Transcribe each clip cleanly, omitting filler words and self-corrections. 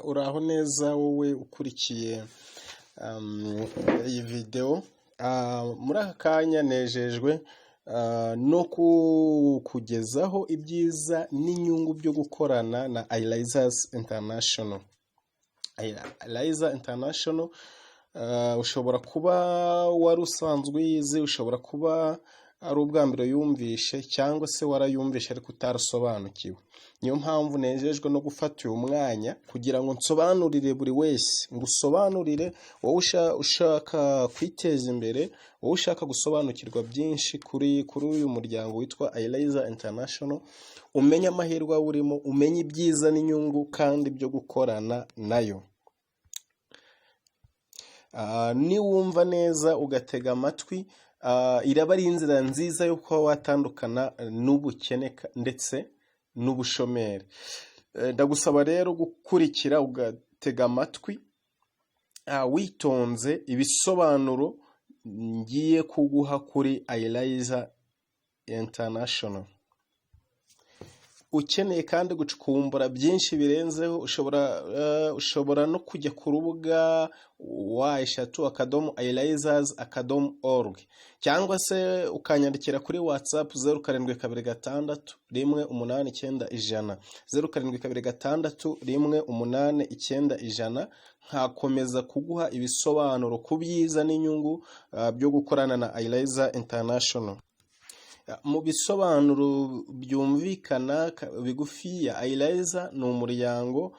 Uraho neza wowe ukurikiye iyi videwo. Muri aka kanya nejejwe no kukugezaho ibyiza n'inyungu byo gukorana na iRisers International. iRiser International ushobora kuba wari usanzwe uyizi, ushobora kuba ari ubwa mbere uyumvishe cyangwa se warayumvishe ariko utarasobanukiwe. Niyo mpamvu nejejwe no gufata uyu mwanya kugira ngo nsobanurire buri wese, ngusobanurire wowe ushaka kwiteza imbere, wowe ushaka gusobanukirwa byinshi kuri uyu muryango witwa iRiser International, umenye amahirwe awurimo, umenye ibyiza n'inyungu kandi byo gukorana nayo. Niwumva neza ugatega amatwi, iraba ari inzira nziza yo kuba watandukana n'ubukene ndetse n'ubushomeri. Ndagusaba rero gukurikira ugatega amatwi witonze ibisobanuro ngiye kuguha kuri iRiser International. Ukeneye kandi gucukumbura byinshi birenzeho, ushobora no kujya ku rubuga www.irisers.org cyangwa se ukanyandikira kuri WhatsApp 0726189100, 0726189100, nkakomeza kuguha ibisobanuro ku byiza n'inyungu byo gukorana na iRiser International. Mu bisobanuro byumvikana bigufiya, iRiser ni umuryango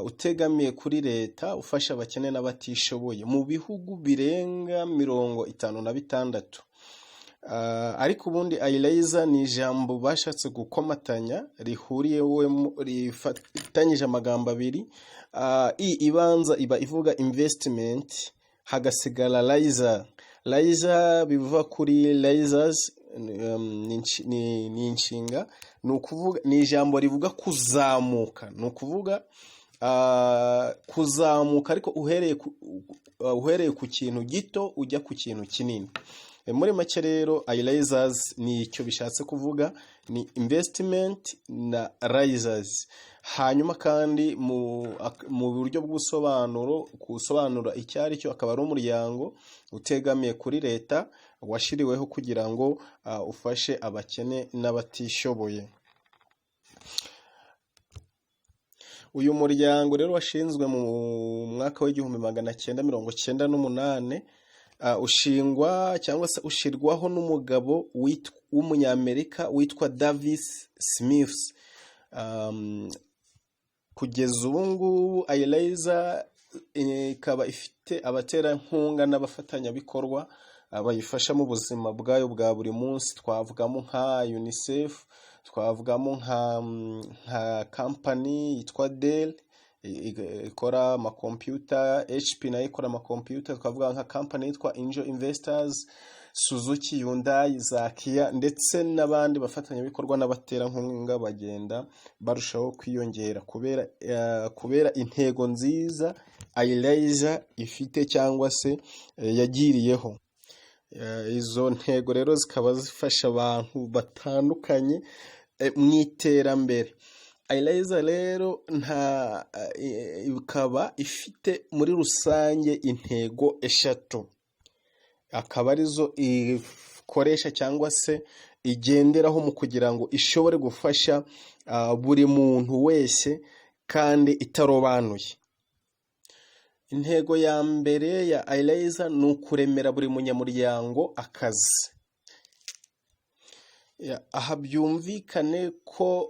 utegamiye kuri leta ufasha abakene n'abatishoboye mu bihugu birenga 56. Ariko ubundi iRiser ni ijambo bashatse gukomatanya rihuriyemo, rifatanyije amagambo abiri. I ibanza iba ivuga investment, hagasigara riser. Riser biva kuri risers, ni inshinga, ni ukuvuga ni ijambo rivuga kuzamuka, ni ukuvuga kuzamuka ariko uhereye ku kintu gito ujya ku kintu kinini. Muri make rero iRisers ni icyo bishatse kuvuga, ni investment na risers. Hanyuma kandi mu buryo bw'ubusobanuro, gusobanura icyo ari cyo, akaba ari umuryango utegamiye kuri leta washyiriweho kugira ngo ufashe abakene n'abatishoboye. Uyu muryango rero washinzwe mu mwaka w'1998, ushingwa cyangwa se ushyirwaho n'umugabo w'umunyamerika witwa Davis Smith. Kugeza ubu ngubu iRiser ikaba ifite abaterankunga n'abafatanyabikorwa bayifasha mu buzima bwayo bwa buri munsi. Twavugamo nka UNICEF, twavugamo nka kampani yitwa Dell ikora amakompiyuta, HP nayo ikora amakompiyuta, twavuga nka kampani yitwa Angel Investors, Suzuki, Hyundai, za Kia ndetse n'abandi bafatanyabikorwa n'abaterankunga bagenda barushaho kwiyongera kubera intego nziza iRiser ifite cyangwa se yagiriyeho. Izo ntego rero zikaba zifasha abantu batandukanye mu iterambere. iRiser rero nta ikaba ifite muri rusange intego eshatu, akaba arizo ikoresha cyangwa se igenderaho mu kugira ngo ishobore gufasha buri muntu wese kandi itarobanuye. Intego ya mbere ya iRiser ni ukuremera buri munyamuryango akazi. Aha byumvikane ko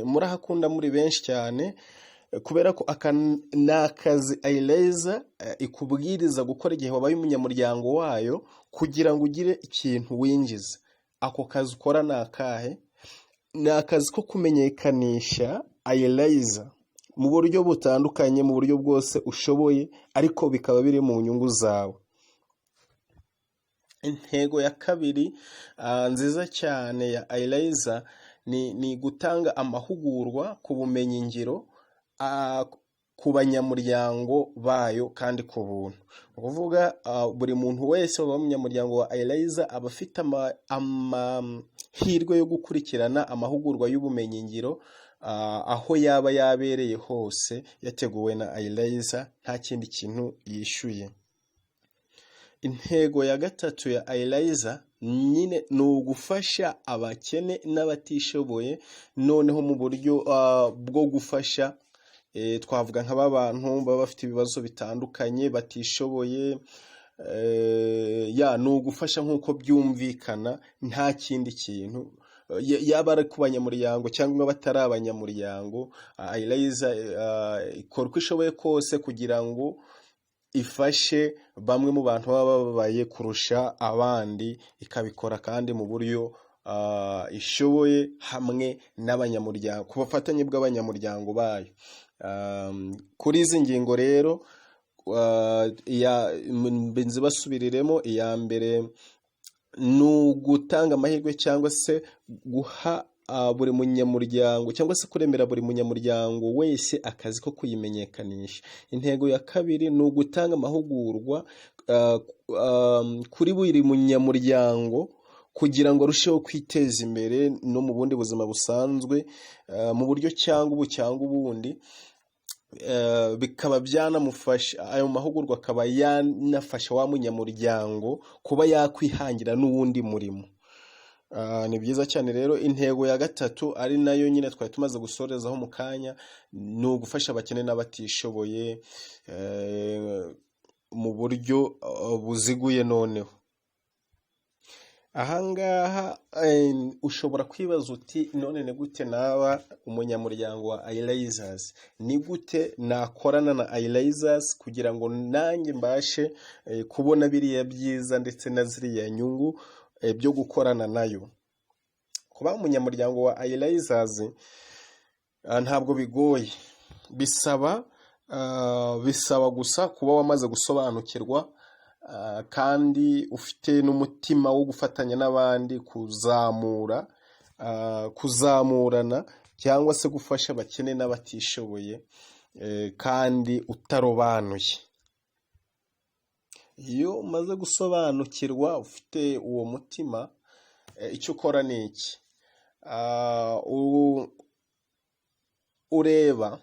murahakunda muri benshi cyane, kubera ko aka ni akazi iRiser ikubwiriza gukora igihe wabaye umunyamuryango wayo kugira ngo ugire ikintu winjiza. Ako kazi ukora ni akahe? Ni akazi ko kumenyekanisha iRiser mu buryo butandukanye, mu buryo bwose ushoboye, ariko bikaba biri mu nyungu zawe. Intego ya kabiri nziza cyane ya iRiser ni gutanga amahugurwa ku bumenyingiro ku banyamuryango bayo kandi ku buntu. Ni ukuvuga buri muntu wese waba umunyamuryango wa iRiser aba afite amahirwe yo gukurikirana amahugurwa y'ubumenyingiro. aho yaba yabereye hose, yateguwe na Ayirayiza, nta kindi kintu yishyuye. Intego ya gatatu ya Ayirayiza nyine ni ugufasha abakene n'abatishoboye, noneho mu buryo bwo gufasha, twavuga nk'aba bantu baba bafite ibibazo bitandukanye, batishoboye. Ya, ni ugufasha nk'uko byumvikana, nta kindi kintu, yaba ari ku banyamuryango cyangwa batari abanyamuryango. Ayirayiza ikora uko ishoboye kose kugira ngo ifashe bamwe mu bantu baba bababaye kurusha abandi, ikabikora kandi mu buryo ishoboye hamwe n'abanyamuryango, ku bufatanye bw'abanyamuryango bayo. Kuri izi ngingo rero nzibasubiriremo. Iya mbere ni ugutanga amahirwe cyangwa se guha buri munyamuryango, cyangwa se kuremera buri munyamuryango wese akazi ko kuyimenyekanisha. Intego ya kabiri ni ugutanga amahugurwa kuri buri munyamuryango kugira ngo arusheho kwiteza imbere no mu bundi buzima busanzwe, mu buryo cyangwa ubu cyangwa ubundi, bikaba byanamufasha, ayo mahugurwa akaba yanafasha wa munyamuryango kuba yakwihangira n'uwundi murimo. Ni byiza cyane rero. Intego ya gatatu, ari nayo nyine twari tumaze gusorezaho mu kanya, ni ugufasha abakene n'abatishoboye mu buryo buziguye. Noneho ahangaha ushobora kwibaza uti: "None ni gute naba umunyamuryango wa Ayirayizasi? Ni gute nakorana na Ayirayizasi kugira ngo nanjye mbashe kubona biriya byiza ndetse na ziriya nyungu byo gukorana nayo?" Kuba umunyamuryango wa Ayirayizasi ntabwo bigoye, bisaba gusa kuba wamaze gusobanukirwa kandi ufite n'umutima wo gufatanya n'abandi kuzamura, kuzamurana cyangwa se gufasha abakene n'abatishoboye, kandi utarobanuye. Iyo umaze gusobanukirwa, ufite uwo mutima, icyo ukora ni iki? Ureba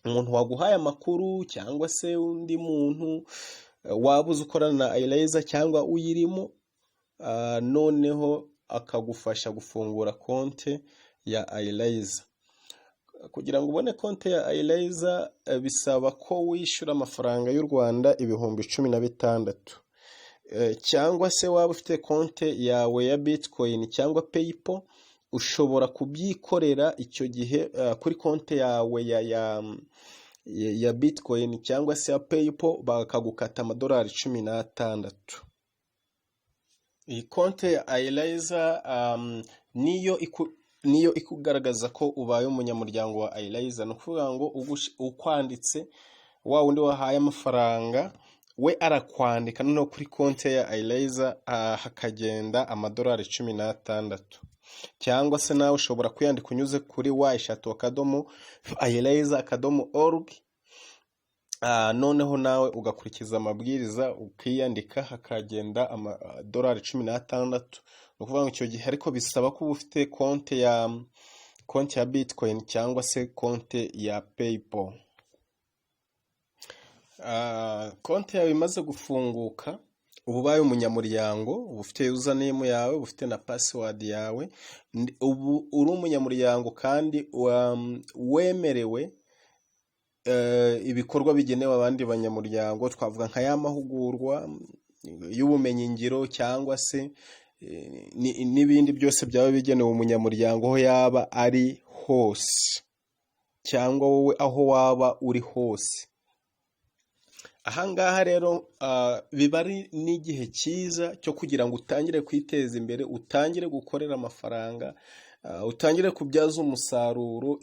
umuntu waguhaye amakuru cyangwa se undi muntu waba uzi ukorana na Ayirayiza cyangwa uyirimo, noneho akagufasha gufungura konti ya Ayirayiza. Kugira ngo ubone konti ya Ayirayiza bisaba ko wishyura amafaranga y'u Rwanda 16,000, cyangwa se waba ufite konti yawe ya Bitcoin cyangwa PayPal, ushobora kubyikorera icyo gihe kuri konti yawe ya Bitcoin cyangwa se ya PayPal, bakagukata amadolari 16. Iyi konti ya Ayirayiza niyo ikugaragaza ko ubaye umunyamuryango wa Ayirayiza. Ni ukuvuga ngo ukwanditse, wa wundi wahaye amafaranga, we arakwandika, noneho kuri konti ya Ayirayiza hakagenda amadolari 16. Cyangwa se nawe ushobora kwiyandika unyuze kuri www.ayirayiza.org, noneho nawe ugakurikiza amabwiriza, ukiyandika, hakagenda amadolari 16. Ni ukuvuga ngo icyo gihe ariko bisaba ko uba ufite konti ya Bitcoin cyangwa se konti ya PayPal. Konti yawe imaze gufunguka, uba ubaye umunyamuryango, uba ufite username yawe, uba ufite na password yawe, ubu uri umunyamuryango kandi wemerewe ibikorwa bigenewe abandi banyamuryango. Twavuga nka ya mahugurwa y'ubumenyingiro cyangwa se n'ibindi byose byaba bigenewe umunyamuryango aho yaba ari hose, cyangwa wowe aho waba uri hose. Ahangaha rero biba ari n'igihe cyiza cyo kugira ngo utangire kwiteza imbere, utangire gukorera amafaranga, utangire kubyaza umusaruro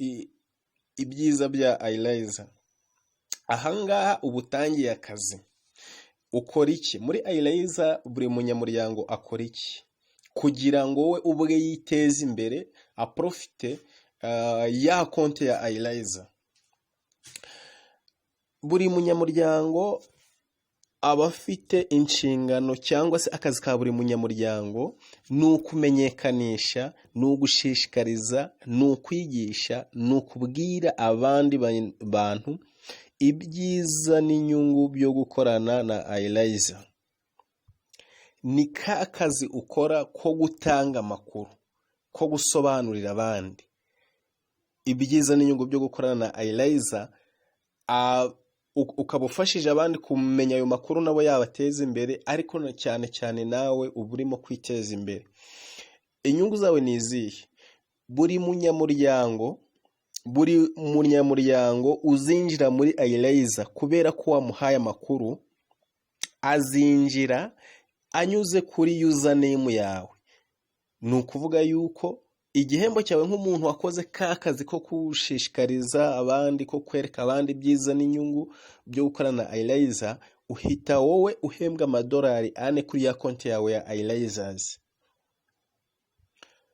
ibyiza bya Ayirayiza. Ahangaha uba utangiye akazi. Ukora iki muri Ayirayiza? Buri munyamuryango akora iki kugira ngo we ubwe yiteze imbere, aprofite ya konti ya Ayirayiza? Buri munyamuryango Abafite inshingano cyangwa se akazi ka buri munyamuryango ni ukumenyekanisha, ni ugushishikariza, ni ukwigisha, ni ukubwira abandi bantu ibyiza n'inyungu byo gukorana na Ayirayiza. Ni ka kazi ukora ko gutanga amakuru, ko gusobanurira abandi ibyiza n'inyungu byo gukorana na Ayirayiza, ukaba ufashije abandi kumenya ayo makuru, nabo yabateza imbere, ariko cyane cyane nawe uba urimo kwiteza imbere. Inyungu zawe ni izihe? Buri munyamuryango uzinjira muri Ayirayiza kubera ko wamuhaye amakuru, azinjira anyuze kuri username yawe. Ni ukuvuga yuko igihembo cyawe nk'umuntu wakoze ka kazi ko gushishikariza abandi, ko kwereka abandi ibyiza n'inyungu byo gukorana na Ayirayiza, uhita wowe uhembwa amadolari 4 kuri ya konti yawe ya Ayirayizazi.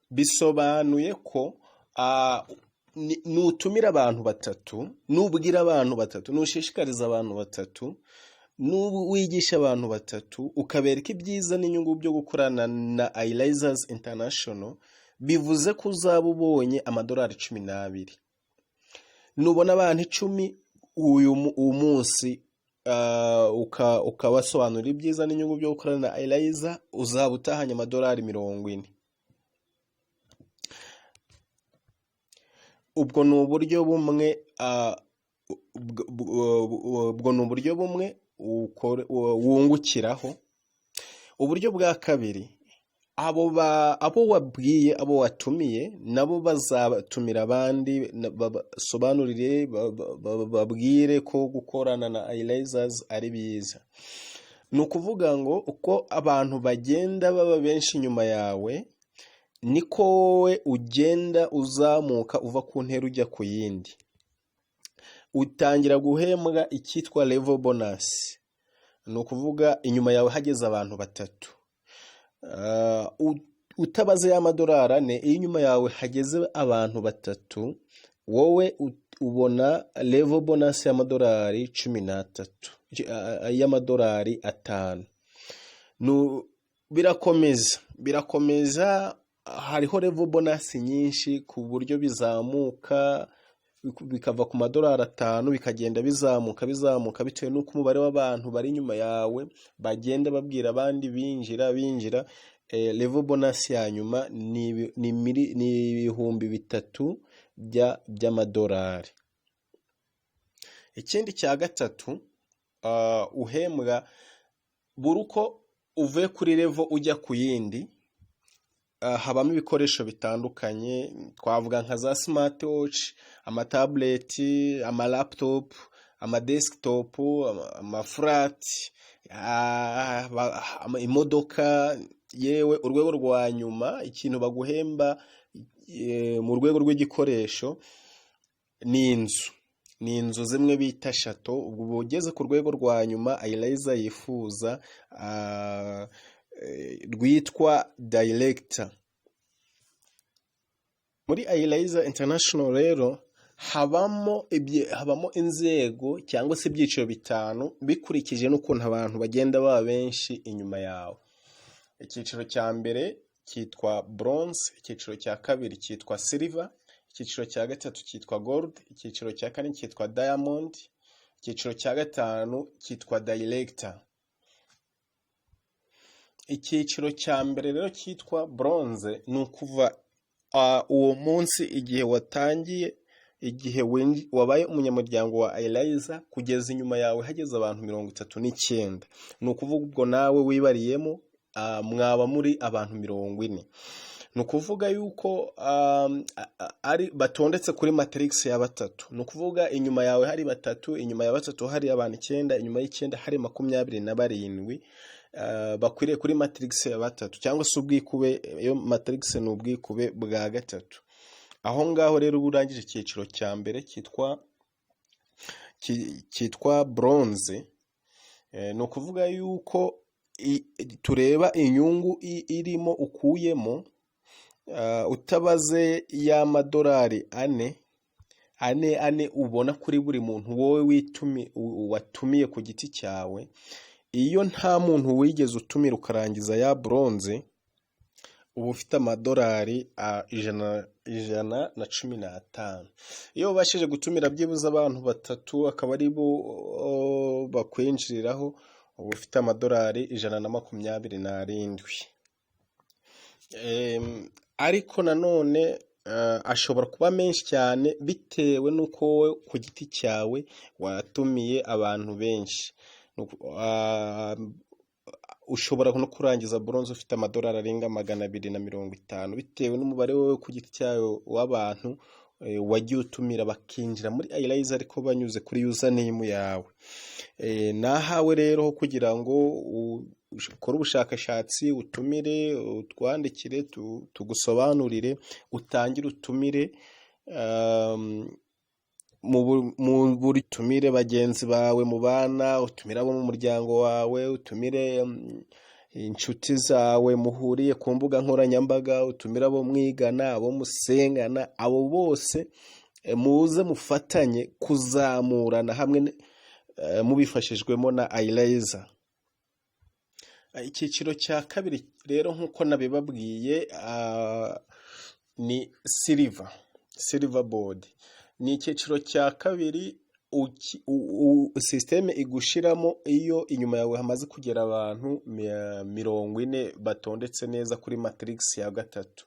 Bisobanuye ko nutumira abantu batatu, nubwira abantu batatu, nushishikariza abantu batatu, n'ubu wigisha abantu batatu, ukabereka ibyiza n'inyungu byo gukorana na Ayirayizazi International, bivuze ko uzaba ubonye amadolari 12. Nubona abantu 10 uyu munsi, ukabasobanurira ibyiza n'inyungu byo gukorana na Ayirayiza, uzaba utahanye amadolari 40. Ubwo ni uburyo bumwe, ubwo ni uburyo bumwe wungukiraho. Uburyo bwa kabiri, abo wabwiye, abo watumiye, nabo bazatumira abandi, basobanurire, babwire ko gukorana na Ayirayizazi ari byiza. Ni ukuvuga ngo uko abantu bagenda baba benshi inyuma yawe, niko wowe ugenda uzamuka uva ku ntera ujya ku yindi. Utangira guhembwa icyitwa level bonus. Ni ukuvuga inyuma yawe hageze abantu batatu, utabaze y'amadolari 4, iyo inyuma yawe hageze abantu batatu, wowe ubona level bonus y'amadolari 13, y'amadolari 5. Birakomeza, birakomeza, hariho level bonus nyinshi ku buryo bizamuka bikava ku madolari 5, bikagenda bizamuka, bizamuka, bitewe n'uko umubare w'abantu bari inyuma yawe bagenda babwira abandi, binjira, binjira. Level bonus ya nyuma ni 3000 by'amadolari. Ikindi cya gatatu uhembwa buri uko uvuye kuri level ujya ku yindi, habamo ibikoresho bitandukanye. Twavuga nka za smart watch, amatabureti, amalaptop, amadesktop, amaflat, imodoka. Yewe, urwego rwa nyuma, ikintu baguhemba mu rwego rw'igikoresho ni inzu, ni inzu zimwe bita château. Ubwo uba ugeze ku rwego rwa nyuma Ayirayiza yifuza, rwitwa director. Muri Ayirayiza International rero habamo inzego cyangwa se ibyiciro bitanu, bikurikije n'ukuntu abantu bagenda baba benshi inyuma yawe. Icyiciro cya mbere cyitwa bronze, icyiciro cya kabiri cyitwa silver, icyiciro cya gatatu cyitwa gold, icyiciro cya kane cyitwa diamond, icyiciro cya gatanu cyitwa director. Icyiciro cya mbere rero cyitwa bronze, ni ukuva uwo munsi igihe watangiye, igihe wabaye umunyamuryango wa Ayirayiza, kugeza inyuma yawe hageze abantu 39. Ni ukuvuga ubwo nawe wibariyemo, mwaba muri abantu 40. Ni ukuvuga yuko ari batondetse kuri matrix ya batatu. Ni ukuvuga inyuma yawe hari batatu, inyuma ya batatu hari abantu icyenda, inyuma y'icyenda hari 27, bakwiriye kuri matrix ya batatu cyangwa se ubwikube. Iyo matrix ni ubwikube bwa gatatu. Aho ngaho rero uba urangije icyiciro cya mbere cyitwa bronze. Ni ukuvuga yuko tureba inyungu irimo ukuyemo, utabaze y'amadolari 4 ane ane ubona kuri buri muntu wowe watumiye ku giti cyawe. Iyo nta muntu wigeze utumira ukarangiza ya bronze, uba ufite amadolari 115. Iyo ubashije gutumira byibuze abantu batatu, akaba ari bo bakwinjiriraho, uba ufite amadolari 127. Ariko nanone ashobora kuba menshi cyane bitewe n'uko wowe ku giti cyawe watumiye abantu benshi. Ushobora no kurangiza bronze ufite amadolari arenga 250, bitewe n'umubare wowe ku giti cyawe w'abantu wagiye utumira bakinjira muri iRise, ariko banyuze kuri username yawe. Nahawe rero ho kugira ngo ukore ubushakashatsi, utumire, utwandikire, tugusobanurire, utangire utumire mu buri utumire bagenzi bawe mubana, utumire abo mu muryango wawe, utumire inshuti zawe muhuriye ku mbuga nkoranyambaga, utumire abo mwigana, abo musengana, abo bose muze mufatanye kuzamurana hamwe mubifashijwemo na iRise. Icyiciro cya kabiri rero, nk'uko nabibabwiye, ni silver board. Ni icyiciro cya kabiri sisiteme igushiramo iyo inyuma yawe hamaze kugera abantu 40 batondetse neza kuri matrix ya gatatu.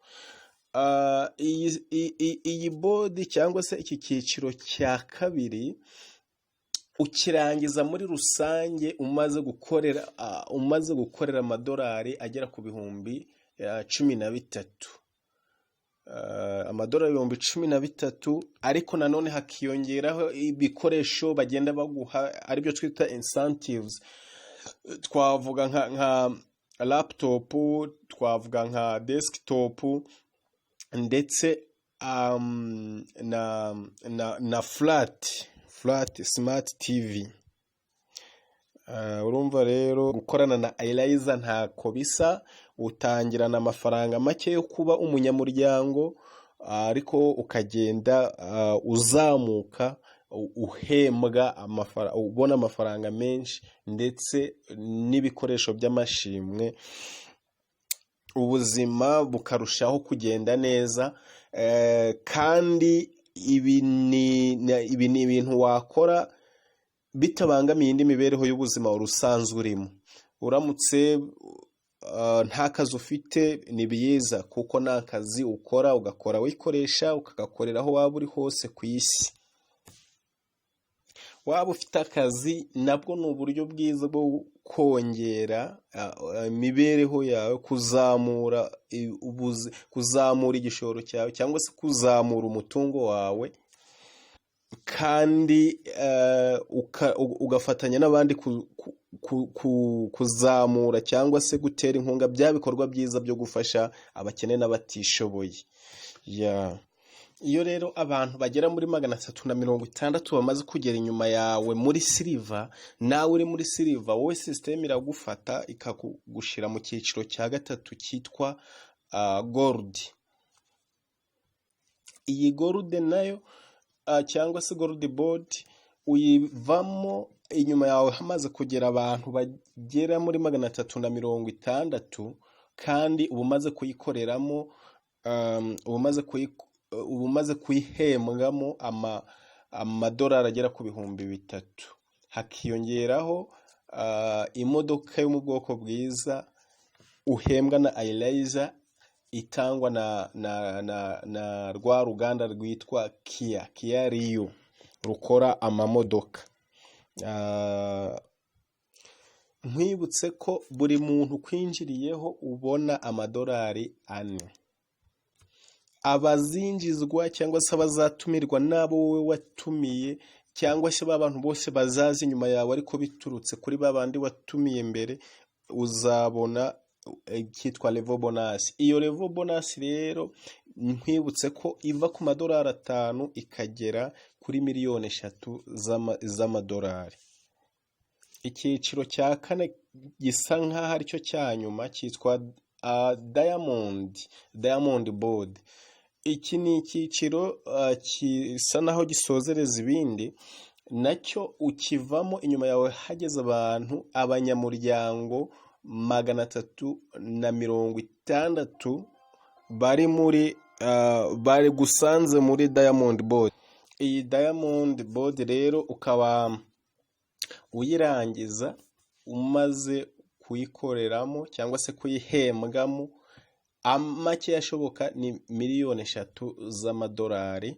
Iyi board cyangwa se iki cyiciro cya kabiri ukirangiza muri rusange umaze gukorera amadolari agera ku 13,000, amadolari 13,000, ariko nanone hakiyongeraho ibikoresho bagenda baguha, aribyo twita incentives. Twavuga nka laptop, twavuga nka desktop, ndetse na flat smart TV. Urumva rero, gukorana na iRise ntako bisa. Utangirana amafaranga make yo kuba umunyamuryango, ariko ukagenda uzamuka, uhembwa amafaranga, ubona amafaranga menshi ndetse n'ibikoresho by'amashimwe, ubuzima bukarushaho kugenda neza. Kandi ibi ni ibintu wakora bitabangamiye indi mibereho y'ubuzima wari usanzwe urimo. Uramutse nta kazi ufite, ni byiza, kuko ni akazi ukora ugakora wikoresha, ukagakorera aho waba uri hose ku isi. Waba ufite akazi, nabwo ni uburyo bwiza bwo kongera imibereho yawe, kuzamura igishoro cyawe cyangwa se kuzamura umutungo wawe, kandi ugafatanya n'abandi kuzamura cyangwa se gutera inkunga bya bikorwa byiza byo gufasha abakene n'abatishoboye. Iyo rero abantu bagera muri 360 bamaze kugera inyuma yawe muri silver, nawe uri muri silver, wowe sisiteme iragufata ikagushyira mu cyiciro cya gatatu cyitwa gold. Iyi gold nayo cyangwa se gold board, uyivamo inyuma yawe hamaze kugera abantu bagera muri 360, kandi uba umaze kuyikoreramo, uba umaze kuyihembwamo amadolari agera ku 3000, hakiyongeraho imodoka yo mu bwoko bwiza uhembwa na iRise, itangwa na rwa ruganda rwitwa Kia Rio rukora amamodoka. Nkwibutse ko buri muntu ukwinjiriyeho ubona amadolari 4. Abazinjizwa cyangwa se abazatumirwa n'abo wowe watumiye, cyangwa se ba bantu bose bazaza inyuma yawe ariko biturutse kuri ba bandi watumiye mbere, uzabona icyitwa level bonus. Iyo level bonus rero, nkwibutse ko iva ku madolari 5 ikagera kuri miliyoni 3 z'amadolari. Icyiciro cya kane gisa nk'aho aricyo cya nyuma cyitwa diamond board. Iki ni icyiciro gisa naho gisozereza ibindi. Nacyo ukivamo inyuma yawe hageze abantu, abanyamuryango 360 bari muri bari gusanze muri Diamond Board. Iyi Diamond Board rero ukaba uyirangiza umaze kuyikoreramo cyangwa se kuyihembwamo make ashoboka ni 3 miliyoni z'amadolari.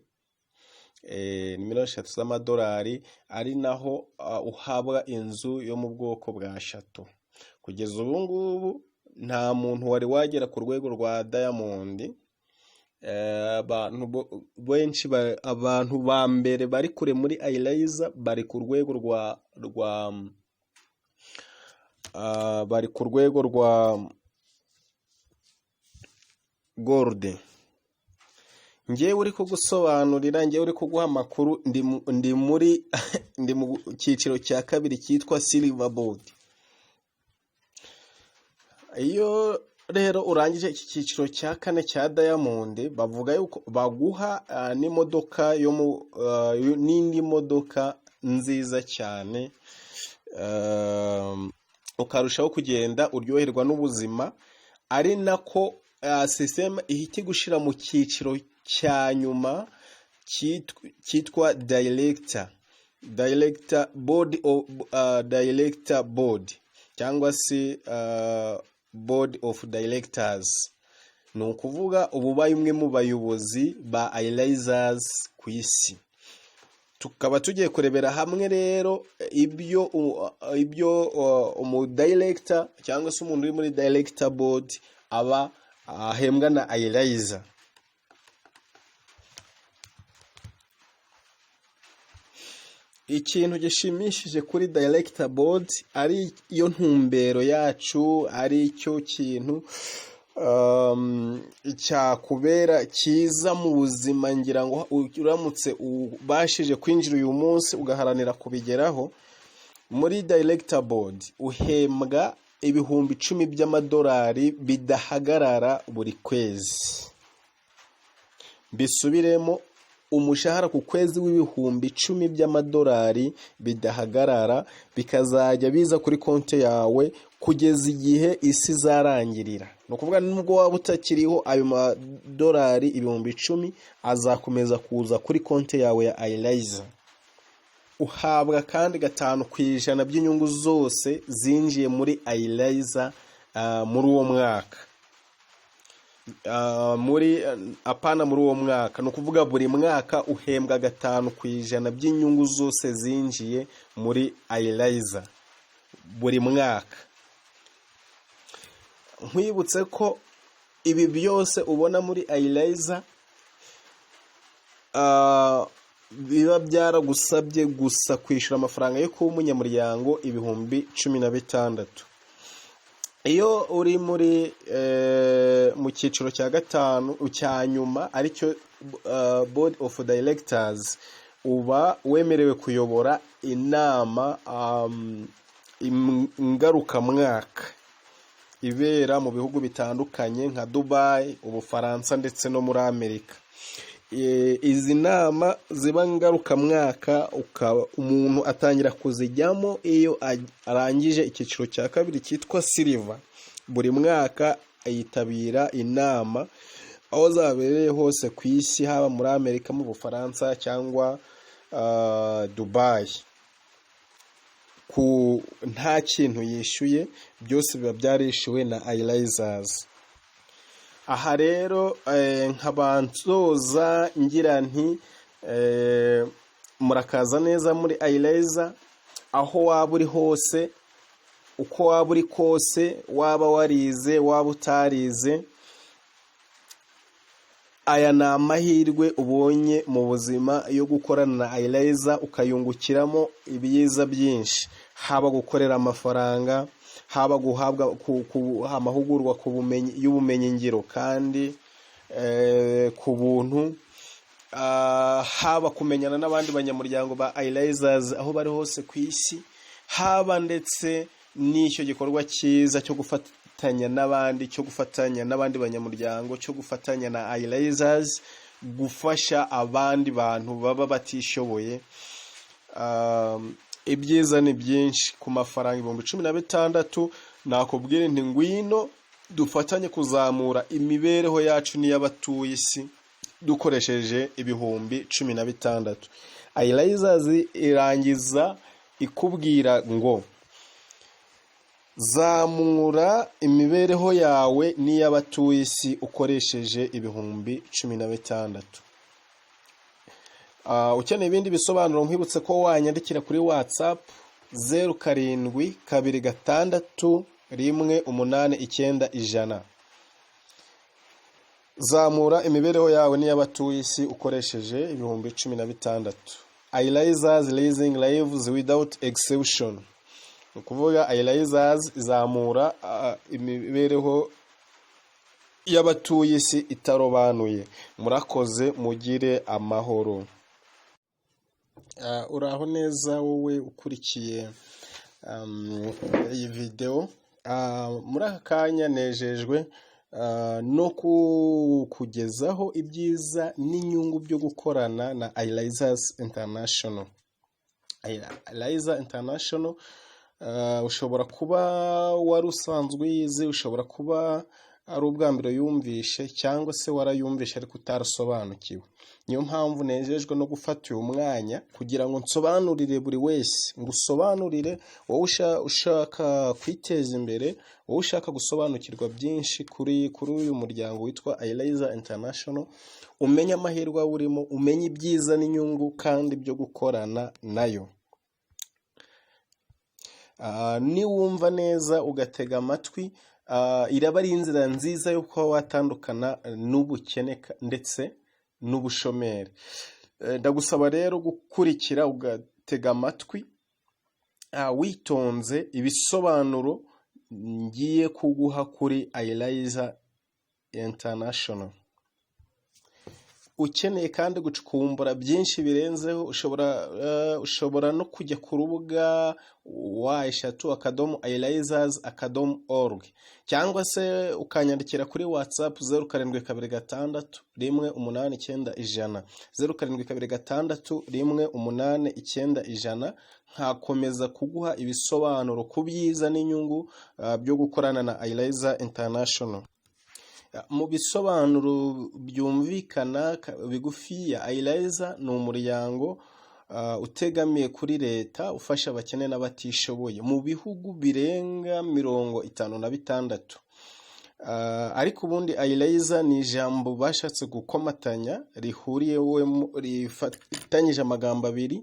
Ni 3 miliyoni z'amadolari, ari naho uhabwa inzu yo mu bwoko bwa château. Kugeza ubu ngubu nta muntu wari wagera ku rwego rwa Diamond. Abantu benshi, abantu ba mbere bari kure muri Ayirayiza bari ku rwego rwa bari ku rwego rwa Gold. Ngewe uri kugusobanurira, ngewe uri kuguha amakuru, ndi mu cyiciro cya kabiri cyitwa Silver Board. Iyo rero urangije iki cyiciro cya kane cya Diamond, bavuga yuko baguha n'imodoka yo mu n'indi modoka nziza cyane, ukarushaho kugenda uryoherwa n'ubuzima, ari nako sisiteme ihita igushyira mu cyiciro cya nyuma cyitwa director board of director board cyangwa se board of directors. Ni ukuvuga uba ubaye umwe mu bayobozi ba Ayirayizasi ku isi. Tukaba tugiye kurebera hamwe rero ibyo umudirector cyangwa se umuntu uri muri director board aba ahembwa na Ayirayiza. Ikintu gishimishije kuri director board, ari yo ntumbero yacu, ari cyo kintu cyakubera cyiza mu buzima, ngira ngo uramutse ubashije kwinjira uyu munsi ugaharanira kubigeraho, muri director board uhembwa 10,000 by'amadolari bidahagarara buri kwezi. Mbisubiremo: umushahara ku kwezi w'10,000 by'amadolari bidahagarara, bikazajya biza kuri konti yawe kugeza igihe isi izarangirira. Ni ukuvuga nubwo waba utakiriho, ayo madolari 10,000 azakomeza kuza kuri konti yawe ya Ayirayiza. Uhabwa kandi 5% by'inyungu zose zinjiye muri Ayirayiza muri uwo mwaka, muri apana muri uwo mwaka, ni ukuvuga buri mwaka uhembwa 5% by'inyungu zose zinjiye muri Ayirayiza buri mwaka. Nkwibutse ko ibi byose ubona muri Ayirayiza biba byaragusabye gusa kwishyura amafaranga yo kuba umunyamuryango 16,000. Iyo uri muri mu cyiciro cya gatanu cya nyuma, aricyo board of directors, uba wemerewe kuyobora inama ngarukamwaka ibera mu bihugu bitandukanye nka Dubai, Ubufaransa ndetse no muri Amerika. Izi nama ziba ngarukamwaka, umuntu atangira kuzijyamo iyo arangije icyiciro cya kabiri cyitwa Silver. Buri mwaka yitabira inama aho zabereye hose ku isi, haba muri Amerika, mu Bufaransa cyangwa Dubai, ku nta kintu yishyuye, byose biba byarishyuwe na Ayirayizazi. Aha rero nkaba nsoza ngira nti murakaza neza muri Ayirayiza. Aho waba uri hose, uko waba uri kose, waba warize, waba utarize, aya ni amahirwe ubonye mu buzima yo gukorana na Ayirayiza ukayungukiramo ibyiza byinshi, haba gukorera amafaranga, haba guhabwa amahugurwa ku bumenyi y'ubumenyingiro kandi ku buntu, haba kumenyana n'abandi banyamuryango ba Ayirayizazi aho bari hose ku isi, haba ndetse n'icyo gikorwa cyiza cyo gufatanya n'abandi, cyo gufatanya n'abandi banyamuryango, cyo gufatanya na Ayirayizazi gufasha abandi bantu baba batishoboye. Ibyiza ni byinshi ku mafaranga 16,000. Nakubwira nti: "Ngwino dufatanye kuzamura imibereho yacu n'iy'abatuye isi dukoresheje 16,000." Ayirayizazi irangiza ikubwira ngo: "Zamura imibereho yawe n'iy'abatuye isi ukoresheje 16,000." Ukeneye ibindi bisobanuro, nkwibutse ko wanyandikira kuri WhatsApp 0726189100. Zamura imibereho yawe n'iy'abatuye isi ukoresheje 16,000. Ayirayizazi, raising lives without exception. Ni ukuvuga Ayirayizazi izamura imibereho y'abatuye isi itarobanuye. Murakoze, mugire amahoro. Uraho neza wowe ukurikiye iyi videwo. Muri aka kanya nejejwe no kukugezaho ibyiza n'inyungu byo gukorana na Ayirayizazi International. Ayirayiza International ushobora kuba wari usanzwe uyizi, ushobora kuba ari ubwa mbere yumvishe, cyangwa se warayumvishe ariko utarasobanukiwe. Niyo mpamvu nejejwe no gufata uyu mwanya kugira ngo nsobanurire buri wese, ngo usobanurire wowe ushaka kwiteza imbere, wowe ushaka gusobanukirwa byinshi kuri uyu muryango witwa Ayirayiza International, umenye amahirwe awurimo, umenye ibyiza n'inyungu kandi byo gukorana nayo. Niwumva neza ugatega amatwi, iraba ari inzira nziza yo kuba watandukana n'ubukene ndetse n'ubushomeri. Ndagusaba rero gukurikira ugatega amatwi witonze ibisobanuro ngiye kuguha kuri Ayirayiza International. Ukeneye kandi gucukumbura byinshi birenzeho, ushobora no kujya ku rubuga www.ayirayizazi.org, cyangwa se ukanyandikira kuri WhatsApp 0726189100, 0726189100, nkakomeza kuguha ibisobanuro ku byiza n'inyungu byo gukorana na Ayirayiza International. Mu bisobanuro byumvikana bigufiya, Ayirayiza ni umuryango utegamiye kuri leta ufasha abakene n'abatishoboye mu bihugu birenga 56. Ariko ubundi Ayirayiza ni ijambo bashatse gukomatanya rihuriyemo, rifatanyije amagambo abiri.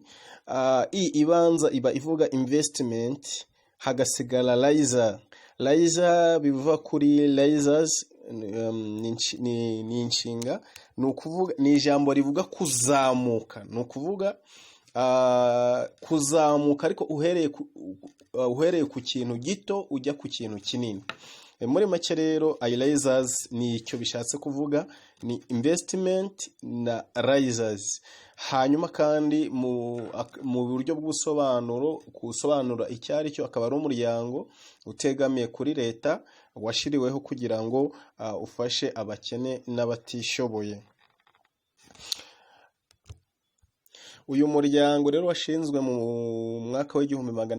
I ibanza iba ivuga investment, hagasigara rayiza. Rayiza biva kuri risers, ni inshinga, ni ukuvuga ni ijambo rivuga kuzamuka. Ni ukuvuga kuzamuka ariko uhereye ku kintu gito ujya ku kintu kinini. Muri make rero, Ayirayizazi ni icyo bishatse kuvuga, ni investment na risers. Hanyuma kandi mu buryo bw'ubusobanuro, gusobanura icyo ari cyo, akaba ari umuryango utegamiye kuri leta washyiriweho kugira ngo ufashe abakene n'abatishoboye. Uyu muryango rero washinzwe mu mwaka w'1000